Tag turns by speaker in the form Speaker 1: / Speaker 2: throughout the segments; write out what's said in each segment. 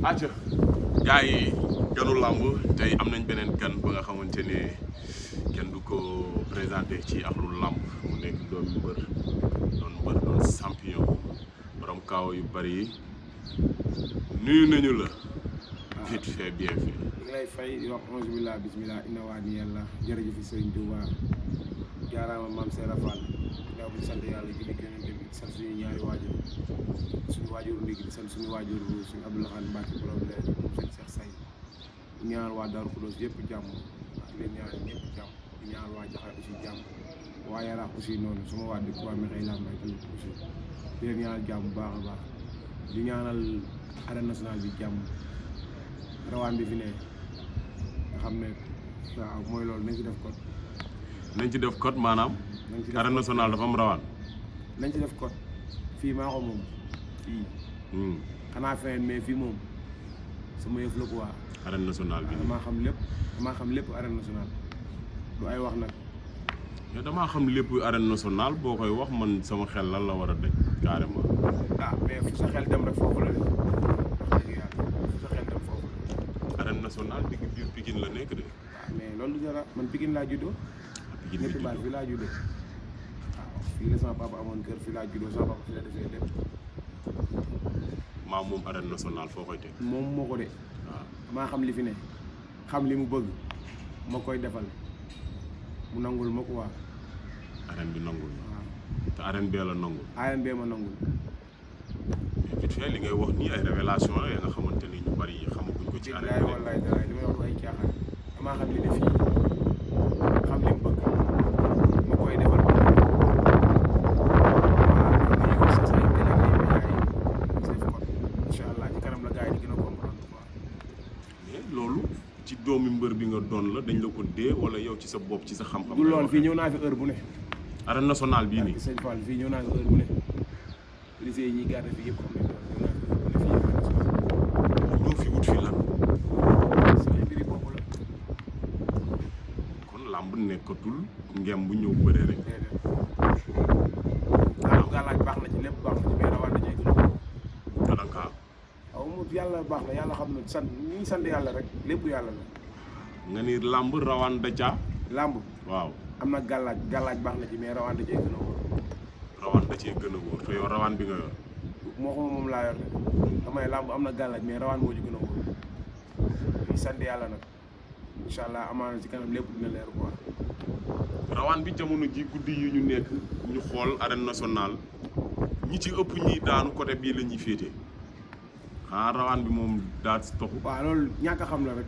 Speaker 1: acca gars yi ganu làmb tey am nañ beneen gan ba nga xamante ne kenn du ko présenté ci axlu làmb mu nekk doomu mbër doon champion borom kaaw yu bari yi nuyu nañu la vite fait bien fait.
Speaker 2: ñu ngi lay fay di wax onze billah bismillah inna waa ni yàlla jërëjëf Sëriñ Tuuba jaaraama maam Seera Fall ñoo bu sant yàlla julli yonent bi sant suñu ñaari waajur suñu waajur ndigi di sant suñu waajur suñu Abdou Lahad Mbacke borom leer moom sëñ Cheikh Say di ñaanal waa Darou Khoudoss yëpp jàmm ak leen ñaanal ñëpp jàmm di ñaanal waa Jaxaay aussi jàmm waa Yaraax aussi noonu suma waa dëkk waa Mekhe Lambaye tamit aussi di leen ñaanal jàmm bu baax a baax di ñaanal arène nationale bi jàmm rawaan bi fi ne nga xam ne waaw mooy loolu nañ ci def code.
Speaker 1: nañ ci def code maanaam. arène nationale dafa am rawaan.
Speaker 2: nañ ci def code fii maa ko moom fii. xanaa feneen mais fii moom sama yëf la quoi.
Speaker 1: arène nationale bi
Speaker 2: damaa xam lépp arène nationale du ay wax nag.
Speaker 1: mais damaa xam lépp arène nationale boo koy wax man sama xel lan la war a daj carrément.
Speaker 2: ah mais fu sa xel dem rek foofu la de wax dëgg yàlla fu sa xel dem foofu la.
Speaker 1: arène nationale digg biir Pikine la nekk de.
Speaker 2: waaw mais loolu dara man Pikine laa juddoo.
Speaker 1: Pikine la
Speaker 2: ñetti baat fii laa juddoo. waaw fii la sama papa amoon kër fii laa juddoo sama papa fii la defee lépp.
Speaker 1: maa moom arène nationale foo koy teg.
Speaker 2: moom moo ko de.
Speaker 1: waaw
Speaker 2: maa xam li fi ne xam li mu bëgg ma koy defal mu nangul ma ko waa.
Speaker 1: arène bi nangul.
Speaker 2: waaw
Speaker 1: te arène bee la nangul.
Speaker 2: arène bee ma nangul.
Speaker 1: mais vite fait li ngay wax nii ay révélation la ya nga xamante ni ñu bari xamaguñ ko ci arène bi.
Speaker 2: wallaay daraay li may wax ay caaxaan damaa xam li ne fii xam li mu bëgg ma koy defal ko. incha allah ci kanam la gars yi di gën a comprendre quoi.
Speaker 1: mais loolu ci doomi mbër bi nga doon la dañ la ko dee wala yow ci sa bopp ci sa xam-xam.
Speaker 2: du lool fii ñëw naa fi heure bu ne.
Speaker 1: arène nationale bii nii.
Speaker 2: sëñ Fall fii ñëw naa fi heure bu ne. policiers yi ñuy garder fii yëpp xam nañ loolu ñëw naa fi heure bu ne fii
Speaker 1: ñoo fi wut fi lan.
Speaker 2: sama mbiri bopp la.
Speaker 1: kon làmb nekkatul ngem bu ñëw bëre rek.
Speaker 2: déedéet. gàllaaj baax na ci lépp baax na ci mais rawaan dañuy gën a
Speaker 1: daanaka.
Speaker 2: waaw moom yàlla baax na yàlla xam na sant ñu ngi sant yàlla rek lépp yàlla la.
Speaker 1: nga ni làmb rawaan da caa.
Speaker 2: làmb
Speaker 1: waaw.
Speaker 2: am na gàllaaj baax na ci mais rawaan da cee gën a wóor.
Speaker 1: rawaan da cee gën a wóor te yow rawaan bi nga yor.
Speaker 2: moo xam moom laa yor de damay làmb am na gàllaaj mais rawaan moo ci gën a wóor ñu sant yàlla nag incha allah amaana ci kanam lépp dina leer quoi.
Speaker 1: rawaan bi jamono ji guddi yi ñu nekk ñu xool arène nationale ñi ci ëpp ñi daanu côté bii la ñuy féete xanaa rawaan bi moom daal si toxu.
Speaker 2: waaw loolu ñàkk a xam la rek.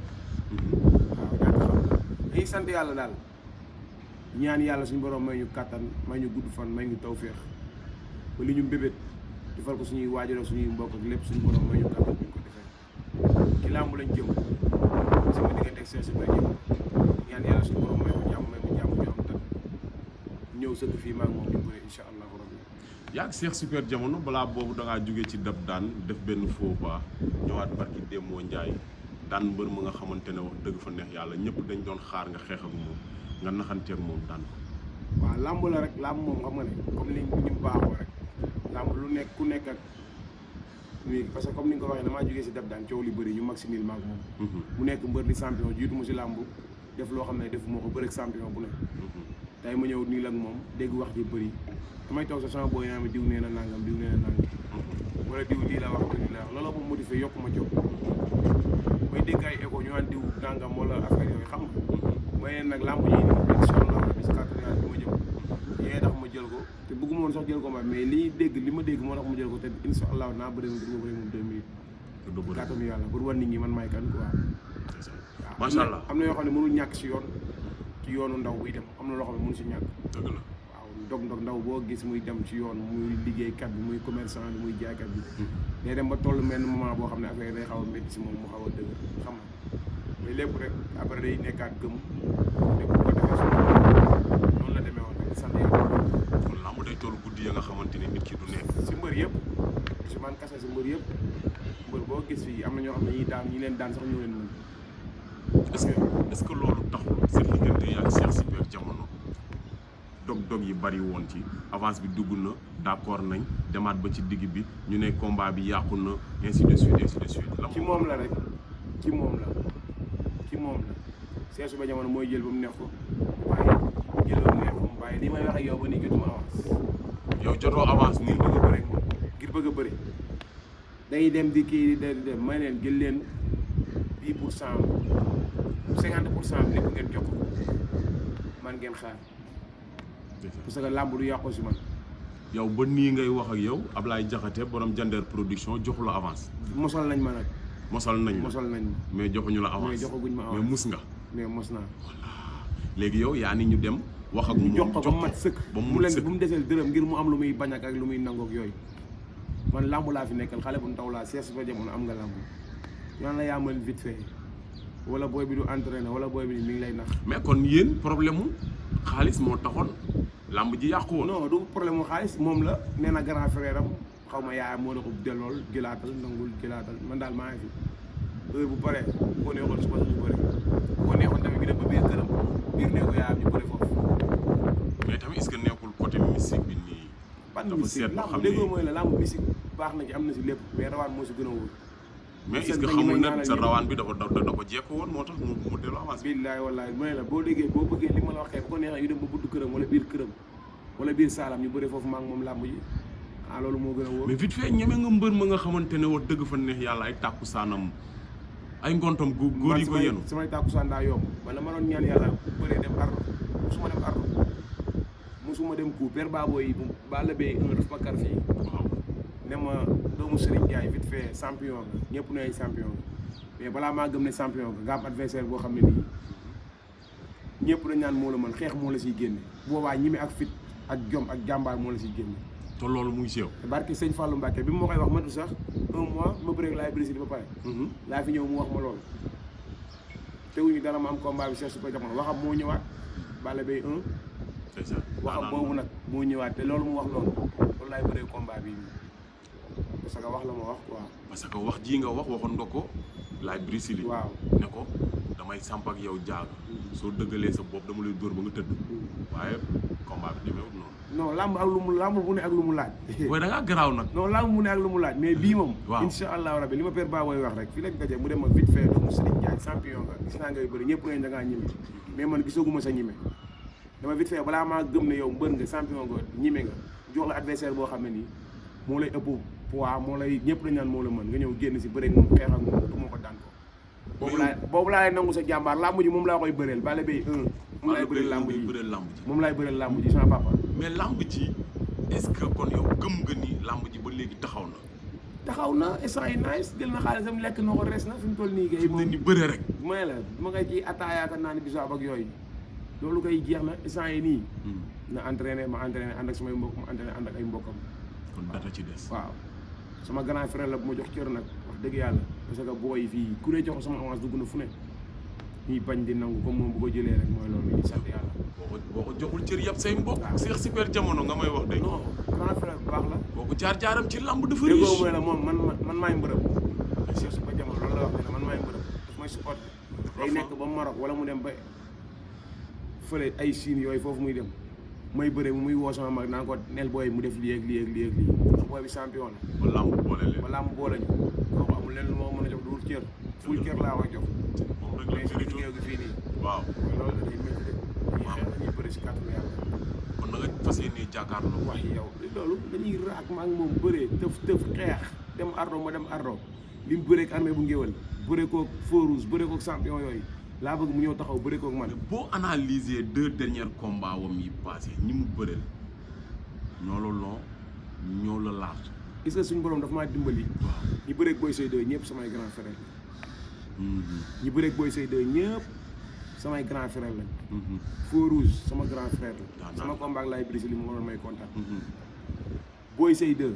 Speaker 2: waaw ñàkk a xam la dañuy sant yàlla daal ñaan yàlla suñu borom may ñu kàttan may ñu gudd fan may ñu tawféex ba li ñu mbébét defal ko suñuy waajur ak suñuy mbokk ak lépp suñu borom may ñu kàttan bu ñu ko defee ci làmb lañ jëm sama diggante ak Cheikh Super Diamano ñaan yàlla suñu borom may ko jàmm may mu jàmm ñu am tan ñëw sëgg fii maa ngi moom ñu bëre incha allahu rabbi.
Speaker 1: yaa ngi Cheikh Super Diamano balaa boobu da ngaa jóge ci dab daan def benn faux pas ñëwaat barki Demba Ndiaye daan mbër mu nga xamante ne wax dëgg fa neex yàlla ñëpp dañ doon xaar nga xeex ak moom nga naxanteeg moom daan ko.
Speaker 2: waaw làmb la rek làmb moom xam nga ne comme ni ñu baaxoo rek làmb lu nekk ku nekk ak parce que comme ni nga ko waxee damaa jógee si dab daan coow li bëri ñu maximil maag moom. mu nekk mbër di champion jiitu mu si làmb def loo xam ne defu moo ko bëri champion bu ne. tey ma ñëw nii la ak moom dégg wax ji bëri damay toog sa sama booy naa ma diw nee na nangam diw nee na nangam wala diw lii la wax lii la wax looloo moom motivé yokk ma jóg may dégg ay écho ñu naan diw nangam wala affaire yooyu xam nga may neen nag làmb ji nii incha allah rabbi si kàttan yàlla bi ma jëm yee tax ma jël ko te bëgguma woon sax jël ko ma mais li ma dégg moo tax ma jël ko te incha allah naa bëri ma bëri moom 2 minutes kàttanu yàlla pour wan nit ñi man maay kan quoi waaw
Speaker 1: macha allah
Speaker 2: am na yoo xam ne mënul ñàkk si yoonu ndaw buy dem am na loo xam ne mënu si ñàkk.
Speaker 1: dëgg la
Speaker 2: waaw ndog ndaw boo gis muy dem ci yoon muy liggéeykat bi muy commerçant bi muy jaaykat bi. day dem ba toll benn moment boo xam ne affaire day xaw a métti si moom mu xaw a dëgg xam nga mais lépp rek après day nekkaat gëm lépp bu ko defee suñu noonu la demee woon rek sant yàlla.
Speaker 1: kon lamb day toll guddi ya nga xamante ni nit ki du nekk.
Speaker 2: si mbër yëpp si man kase si mbër yëpp mbër boo gis fii am na ñoo xam ne ñi leen daan sax ñoo leen mën.
Speaker 1: est-ce que loolu taxul seen diggante yaa Cheikh Super Diamano dog-dog yi bari woon ci avance bi dugg na d'accord nañ demaat ba ci digg bi ñu ne combat bi yàqu na ainsi de suite ainsi de suite.
Speaker 2: ci moom la rek ci moom la Cheikh Super Diamono mooy jël ba mu neex ko waaye jël ba mu neex ko mu bàyyi li may wax ak yow ba nii jotuma avance.
Speaker 1: yow jotoo avance nii.
Speaker 2: ngir bëgg a bëri day dem di kii di dem may leen jël leen 10% 50% bi lépp ngeen jox ko man ngeen xaar parce que làmb du yàqu si man.
Speaker 1: yow ba nii ngay wax ak yow Ablaye Diakhaté borom Jandeer production joxu la avance.
Speaker 2: mosal nañ ma nag.
Speaker 1: mosal nañ ma mais joxuñu la avance.
Speaker 2: mais joxaguñ ma avance
Speaker 1: mais mus nga.
Speaker 2: mais mos naa.
Speaker 1: voilà léegi yow yaa ni ñu dem. wax ak moom
Speaker 2: jox ko ba mu mat sëkk.
Speaker 1: ba mu mat sëkk
Speaker 2: bu mu deseel dërëm ngir mu am lu muy bañ ak lu muy nangook yooyu. man làmb laa fi nekkal xale bu ndaw laa Cheikh Super Diamono am nga làmb ñaan la yaa mën vite fait wala booy bi du entraîné wala booy bi mi ngi lay nax.
Speaker 1: mais kon yéen problème mu xaalis moo taxoon làmb ji yàqu woon.
Speaker 2: non du problème mu xaalis moom la nee na grand frère am xaw ma yaayam moo ne ko dellool jëlaatal nangul jëlaatal man daal maa ngi fi heure bu paree bu ko neexoon suba ñu bëri bu ko neexoon tamit ñu dem ba biir këram biir néegu yaayam ñu bëri foofu.
Speaker 1: mais tamit est-ce que nekkul côté mystique bi nii.
Speaker 2: dafa seet loo xam ne déggoo mooy la làmb mystique baax na ci am na si lépp mais rawaan moo si gën a wóor.
Speaker 1: mais est-ce que xamul ne sa rawaan bi dafa ko jekk woon moo tax mu delloo avance bi.
Speaker 2: billaay wallaay mu ne la boo déggee boo bëggee li ma la waxee bu ko neexee yu dem ba buddu këram wala biir këram wala biir saalam ñu bëri foofu maa ngi moom làmb ji ah loolu moo gën a wóor.
Speaker 1: mais vite fait ñeme nga mbër ma nga xamante ne wax dëgg fa neex yàlla ay tàkku saanam ay ngontam góor yi ko yenu
Speaker 2: samay tàkku saan daa yomb man la ma doon ñaan yàlla bëree dem ardo musuma dem ardo musuma dem coup père Baboy yi ba la bee un daf ma kar fii
Speaker 1: waaw
Speaker 2: ne ma doomu Serigne Ndiaye vite fait champion nga ñëpp ne ay champion nga mais balaa maa gëm ne champion nga am adversaire boo xam ne nii ñëpp dañ naan moo la mën xeex moo la siy génne boobaa ñime ak fit ak jom ak jàmbaar moo la siy génne.
Speaker 1: te loolu mu ngi si yow.
Speaker 2: te barke sëñ Fallou Mbacke bi mu ma koy wax matu sax 1 mois ma bëreeg laay Brésil ba pare. laa fi ñëw mu wax ma loolu. teguñu dara ma am combat bi Cheikh Super Diamono waxam moo ñëwaat Balla Gaye 1.
Speaker 1: c'est ça
Speaker 2: waxam boobu nag moo ñëwaat te loolu mu wax loolu laay bëree combat bi parce que wax la ma wax quoi.
Speaker 1: parce que wax jii nga wax waxoon nga ko laay Brésil.
Speaker 2: waaw
Speaker 1: ne ko damay samp ak yow jaaga. soo dëggalee sa bopp dama lay dóor ba nga tëdd. waaye combat bi demeewul noonu.
Speaker 2: non lamb ak lu mu lamb bu ne ak lu mu laaj.
Speaker 1: waaye da ngaa garaaw nag.
Speaker 2: non lamb mu ne ak lu mu laaj mais bii moom.
Speaker 1: waaw
Speaker 2: incha allahu rabi li ma père Baboy wax rek fii lañ daje mu dem ak vite fait doomu Serigne Ndiaye champion nga gis naa ngay bëri ñëpp nañ da ngaa ñime mais man gisaguma sa ñime dama vite fait balaa maa gëm ne yow mbër nga champion nga ñime nga jox la adversaire boo xam ne nii moo lay ëpp poids moo lay ñëpp dañ naan moo la mën nga ñëw génn si bëreeg moom xeex ak moom du ma ko daan ko. boobu laa lay nangu sa jàmbaar lamb ji moom laa koy bëreel Balla Gaye 1. moom laay bëreel lamb ji moom laay bëreel lamb ji sama papa.
Speaker 1: mais lamb ji est-ce que kon yow gëm nga ni lamb ji ba léegi taxaw na.
Speaker 2: taxaw na instant yi nice jël na xaalisam lekk na ko res na fi mu toll nii. kay
Speaker 1: moom ni bëre rek.
Speaker 2: mooy la ma ngay ci ataaya naa ne bisaab ak yooyu loolu koy jeex na instant yi nii. na entraîné ma entraîné ànd ak samay mbokk ma entraîné ànd ak ay mbokkam.
Speaker 1: kon data ci des.
Speaker 2: waaw sama grand frère la bu ma jox cër nag wax dëgg yàlla parce que booy fii ku ne jox sama avance dugg na fu ne ñuy bañ di nangu comme moom bu ko jëlee rek mooy loolu ñu sant yàlla.
Speaker 1: boo ko joxul cër yàpp say mbokk. Cheikh Super Diamono nga may wax de.
Speaker 2: non grand frère bu baax la.
Speaker 1: boo ko jaar-jaaram ci lamb dafa riche.
Speaker 2: déggoo mooy la moom man maay mbërëb Cheikh Super Diamono loolu la wax ne man maay mbërëb daf may support day nekk ba Maroc wala mu dem ba fële ay Chine yooyu foofu muy dem may bëre muy woo sama mag naan ko nel booy mu def lii ak lii ak lii ak lii ndax booy bi champion la.
Speaker 1: ba lamb boole leen.
Speaker 2: ba lamb boole ñu kooku amul leen lu ma mën a jox dul cër ful cër laa wax jox.
Speaker 1: moom rek la
Speaker 2: mais géew gi fii nii.
Speaker 1: waaw
Speaker 2: loolu day métti de. waaw xeex dañuy bëri si kàttanu yàlla.
Speaker 1: kon na nga fas yéenee jàkkaarloo.
Speaker 2: wax yow loolu dañuy raak ma ak moom bëree tëf xeex dem ardo ma dem ardo li mu bëree ak armée bu ngéwal bëree koog Fourouz bëree koog champion yooyu laa bëgg mu ñëw taxaw bëree koog man.
Speaker 1: boo analyser 2 derniers combats wam yi passé ñi mu bëreel ñoo la loo ñoo la laaj.
Speaker 2: est-ce que suñu borom dafa maa dimbali.
Speaker 1: waaw
Speaker 2: ñi bëreeg Boy Seye 2 ñëpp samay grand frère la. ñi bëreeg Boy Seye 2 ñëpp samay grand frère lañ. Fourouz sama grand frère la. sama combat ak laay brisé li mu waroon may kontaan. Boy Seye 2.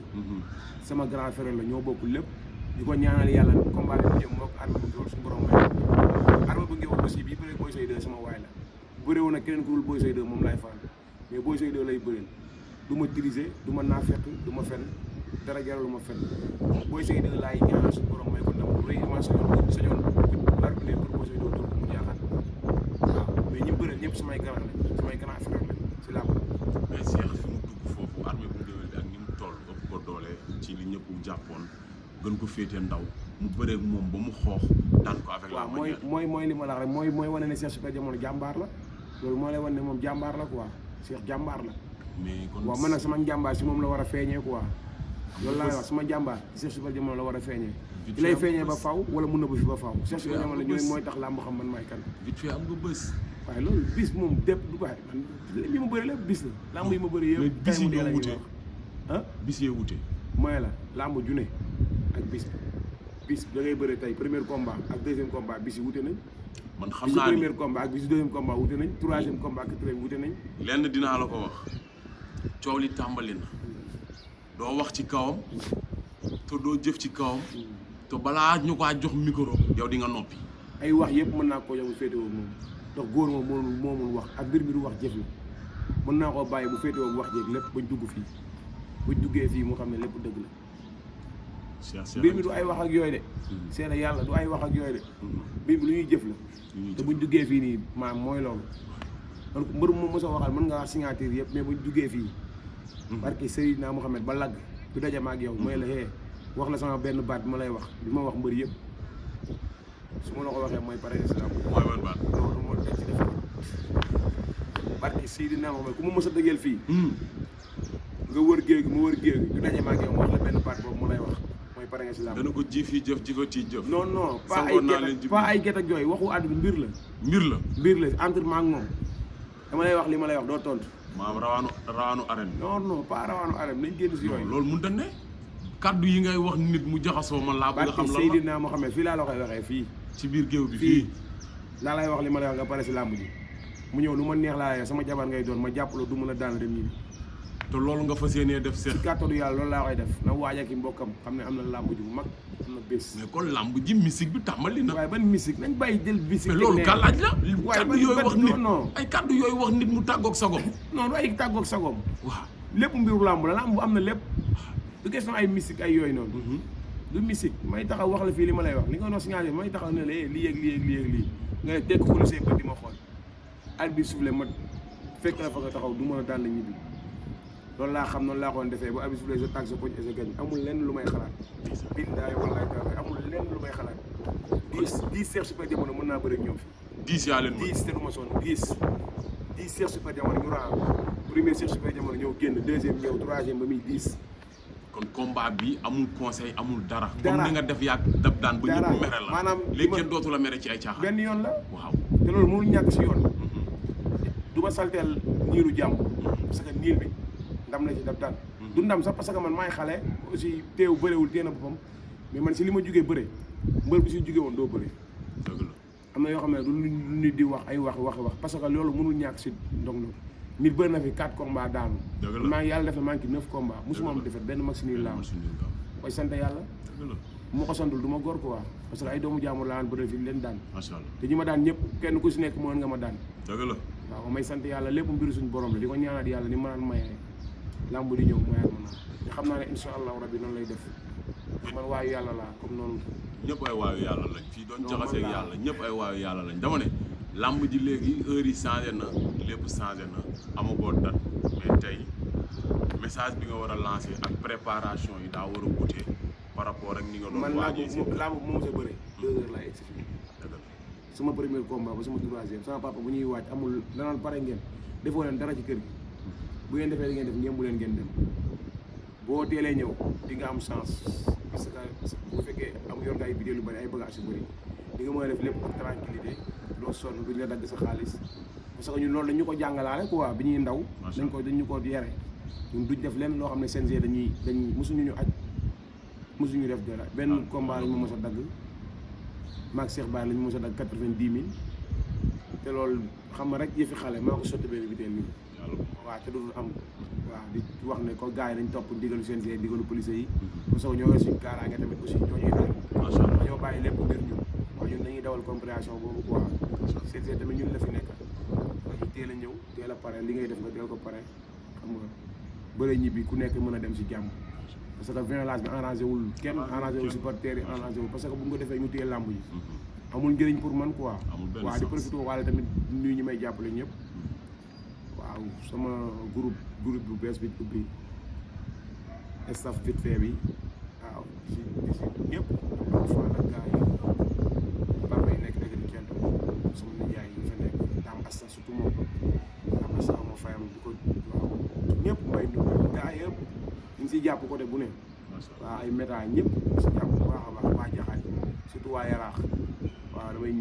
Speaker 2: sama grand frère la ñoo bokk lépp. di ko ñaanal yàlla combat bi mu jëm moog arme bu ngeewal suñu borom may arme bu ngeewal aussi bii bëreeg Boy Seye 2 sama waay la. bëreewoon nag keneen ku dul Boy Seye 2 moom laay faral mais Boy Seye 2 lay bëreel. du ma triser du ma naafeq du ma fen dara jaralu ma fen Boy Seye 2 laay ñaanal suñu borom may ko ndam bu rëy ma sañoon arbitre pour Boy Seye 2 dóor ko mu jaaxal waaw mais ñi bëreel ñëpp samay grand frère la si làmb.
Speaker 1: mais Cheikh fi mu dugg foofu armée bu ngéwél bi ak ni gën ko féete ndaw mu bëreeg moom ba mu xoox daan ko avec la manière.
Speaker 2: mooy li ma la wax rek mooy wane ne Cheikh Super Diamono jàmbaar la loolu moo lay wane ne moom jàmbaar la quoi Cheikh jàmbaar la.
Speaker 1: mais kon
Speaker 2: waaw man nag sama jàmbaar si moom la war a feeñee quoi. loolu laa wax sama jàmbaar Cheikh Super Diamono la war a feeñee. di lay feeñee ba faw wala mun na ba fi ba faw. Cheikh Super Diamono ñooy mooy tax làmb xam man maay kan.
Speaker 1: vite fait am nga bés.
Speaker 2: waaye loolu bis moom dépp du baax man li ma bëri lépp bis la làmb yi ma bëri yëpp.
Speaker 1: mais bis yi ñoo wute
Speaker 2: ah
Speaker 1: bis yee wute.
Speaker 2: mooy la làmb june ak bis da ngay bëri tey premier combat ak deuxième combat bis yi wute nañ.
Speaker 1: man xam naa ni
Speaker 2: premier combat ak bis deuxième combat wute nañ troisième combat ak quatrième wute nañ.
Speaker 1: lenn dinaa la ko wax coow li tàmbali na doo wax ci kawam te doo jëf ci kawam te balaa ñu ko jox micro yow di nga noppi.
Speaker 2: ay wax yëpp mën naa koo jox bu féetewoo moom ndax góor moom moomul wax ak mbir mi du wax jëf la mën naa koo bàyyi bu féetewoo wax jéeg lépp bañ dugg fii buñ duggee fii mu xam ne lépp dëgg la. mbir mi du ay wax ak yooyu de. seede yàlla du ay wax ak yooyu de. mbir mi lu ñuy jëf la. te buñ duggee fii nii maam mooy loolu. donc mbër moom mos a waxal mën nga wax signature yëpp mais buñ duggee fii. parce que Seydina Mohamed ba lagg du daje ma ak yow mooy la wax la sama benn baat bi ma lay wax bi ma wax mbër yëpp su ma la ko waxee mooy pare islam.
Speaker 1: mooy ban baat.
Speaker 2: loolu moo dañ ci def parce que Seydina Mohamed ku ma mos a dëggeel fii. nga wër géej gi mu wër géej gi du daje ma ak yow ma wax la benn baat boobu ma lay wax. pare nga si làmb
Speaker 1: dana ko ji fii jëf ji ko tii jëf.
Speaker 2: non pas ay get ak yooyu waxu àdduna mbir la. mbir la entraînement ak moom dama lay wax li ma lay wax doo tontu.
Speaker 1: maam rawaanu arène.
Speaker 2: non pas rawaanu arène nañ génn si yooyu.
Speaker 1: loolu mënut a ne kaddu yi ngay wax nit mu jaxasoo man laa bëgg a xam lan la
Speaker 2: Seydina Mohamed fii laa la koy waxee fii.
Speaker 1: ci biir géew bi fii
Speaker 2: laa lay wax li ma lay wax nga pare si làmb ji mu ñëw lu ma neex laa lay sama jabar ngay doon ma jàppaloo du mën a daan dem ñibbi.
Speaker 1: te loolu nga fas yéenee def seet.
Speaker 2: ci kàttanu yàlla loolu laa koy def na waaj ak i mbokkam xam ne am na làmb ji bu mag am na bés.
Speaker 1: mais kon làmb ji musique bi tàmbali na.
Speaker 2: waaye ban musique nañ bàyyi jël musique.
Speaker 1: mais loolu gàllaaj la.
Speaker 2: waaye
Speaker 1: kaddu yooyu wax nit
Speaker 2: non
Speaker 1: ay kaddu yooyu wax nit mu tàggoog sagom.
Speaker 2: non du ay tàggoog sagom.
Speaker 1: waaw
Speaker 2: lépp mbiru làmb la làmb am na lépp du question ay musique ay yooyu noonu. du musique may taxaw wax la fii li ma lay wax li nga doon signalé may taxaw ne la lii yëg lii nga ne tekk fu la say bët di ma xool at bi soufflé ma fekk la fa nga taxaw du mën a daan la ñibbi loolu laa xam noonu laa ko defee ba at bi soufflé sa tàgg sa poñ et sa gañ amul lenn lu may xalaat. billaay wallaay taala amul lenn lu may xalaat. 10 Cheikh Super Diamono mën naa bëri ñoom fi.
Speaker 1: 10 yaa leen mën
Speaker 2: 10 te du ma sonn 10 Cheikh Super Diamono ñu raa premier Cheikh Super Diamono ñëw génn deuxième ñëw troisième ba muy 10.
Speaker 1: kon combat bi amul conseil amul dara.
Speaker 2: dara
Speaker 1: comme ni nga def yàgg dab daan ba ñëpp mere la.
Speaker 2: maanaam
Speaker 1: léegi kenn dootu la mere ci ay caaxaan.
Speaker 2: benn yoon la.
Speaker 1: waaw
Speaker 2: te loolu mënul ñàkk si yoon. du ma salteel niiru jàmm. parce que niil bi ndam la ci dab daan. du ndam sax parce que man maay xale aussi teew bëriwul téye na boppam mais man si li ma jugee bëre mbër bi si jugee woon doo bëre.
Speaker 1: dëgg la
Speaker 2: am na yoo xam ne du nit di wax ay wax parce que loolu mënul ñàkk si ndong-ndong. nit bëri na fi 4 combats daanu.
Speaker 1: dëgg la
Speaker 2: maa ngi yàlla def na maa ngi ci 9 combats musuma am defet benn match nii laa koy sant yàlla.
Speaker 1: dëgg la
Speaker 2: bu ma ko santul du ma góor quoi parce que ay doomu jaamur laa bëri fi leen daan.
Speaker 1: macha allah
Speaker 2: te ñi ma daan ñëpp kenn ku si nekk mën nga ma daan.
Speaker 1: dëgg la
Speaker 2: waaw may sant yàlla lépp mbiru suñu borom la di ko ñaanal yàlla ni ma naan mayee làmb di ñëw mayaat ma naan te xam naa ne incha allahu rabbi noonu lay def man waayu yàlla laa comme noonu.
Speaker 1: ñëpp ay waayu yàlla lañ fii doon jaxaseeg yàlla ñëpp ay waayu yàlla lañ dama ne làmb ji léegi heure yi changé na lépp changé na amagoo date mais tey message bi nga war a lancé ak préparation yi daa war a wute par rapport ak ni nga doon waajee si
Speaker 2: man làmb bu ma mos a bëre 2 heures laa egg si fii sama premier combat ba sama troisième sama papa bu ñuy waaj amul danaan pare ngeen defoo leen dara ci kër gi bu ngeen defee li ngeen def ñeem bu leen ngeen dem boo teelee ñëw di nga am chance parce que bu fekkee am yor nga ay bidéo lu bëri ay bagages yu bëri di nga mën a def lépp ak tranquillité doo sonn duñ la dagg sa xaalis parce que ñun loolu dañu ko jàngalaale quoi bi ñuy ndaw dañu ko yere ñun duñ def lenn loo xam ne CNG dañuy mosuñu ñu aj mosuñu def dara benn combat lañ ma mos a dagg maag Cheikh Baye lañ mos a dagg 90 000 te loolu xam nga rek yëfi xale maa ko sotti benn biteel nii waaw te dootul am waaw di wax ne ko gars yi dañ topp ndigalu CNG ndigalu police yi parce que ñoo yor suñu kaaraange tamit aussi ñoo ñuy aar ñoo bàyyi lépp ngir ñun waaw ñun dañuy dawal compréhension boobu quoi CNG tamit ñun la fi nekkal ñu teel a ñëw teel a pare li ngay def nga teel ko pare xam nga bëre ñibbi ku nekk mën a dem si jàmm parce que violence bi arrangé wul kenn arrangé wul supporters yi arrangé wul parce que bu nga defee ñu téye làmb yi amul njëriñ pour man quoi waaw di profité waale tamit nuyu ñi may jàppale ñëpp waaw sama groupe bu bees bi ubbi staff vite fait bi waaw si ñëpp am fa la gars yi papa yi nekk dëgg di kenn sama nijaay yi fa nekk daam asta surtout moom daam asta ma fayam di ko waaw ñëpp mbay nu gars yëpp ñu ngi siy jàpp côté bu ne waaw ay méta ñëpp si jàpp bu baax a baax waa jaxaay surtout waa yaraax waaw damay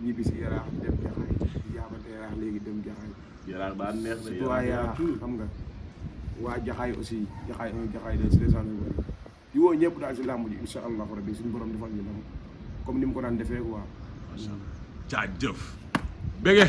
Speaker 2: ñibbi si yaraax dem jaxaay di jaabante yaraax léegi dem jaxaay
Speaker 1: yaraax daa neex de
Speaker 2: surtout waa yaraax xam nga waa jaxaay aussi jaxaay 1 jaxaay 2 si les gens yu bëri di woo ñëpp daal si làmb ji incha allahu rabbi suñu borom defal ñu ndam comme ni mu ko daan defee quoi.
Speaker 1: macha allah jaajëf bége